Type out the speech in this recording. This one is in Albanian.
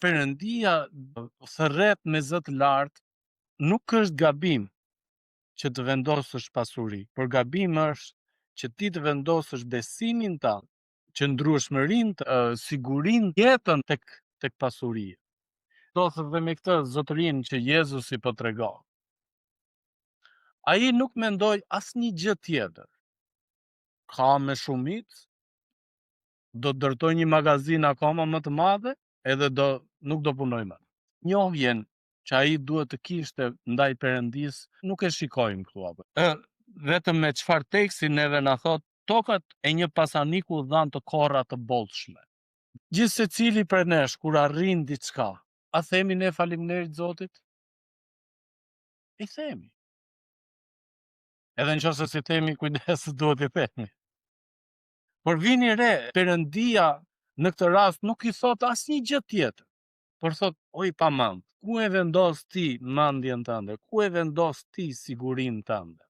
Perëndia thërret me zë të lartë, nuk është gabim që të vendosësh pasuri, por gabim është që ti të vendosësh besimin tënd, qëndrueshmërinë, sigurinë, jetën tek tek pasuria. Ndodh dhe me këtë zotërinë që Jezusi po tregon. Ai nuk mendoi asnjë gjë tjetër. Ka me shumicë, do të ndërtoj një magazinë akoma më të madhe, edhe do nuk do punoj më. Njohjen që ai duhet të kishte ndaj Perëndisë nuk e shikojmë këtu apo. Ë vetëm me çfarë teksti neve na thot tokat e një pasaniku dhanë të korra të bollshme. Gjithsecili prej nesh kur arrin diçka, a themi ne faleminderit Zotit? I themi. Edhe në qoftë se s'i themi kujdes duhet i themi. Por vini re, Perëndia në këtë rast nuk i thot asnjë gjë tjetër. Por thot, o i pamend, ku e vendos ti mendjen tënde? Ku e vendos ti sigurinë tënde?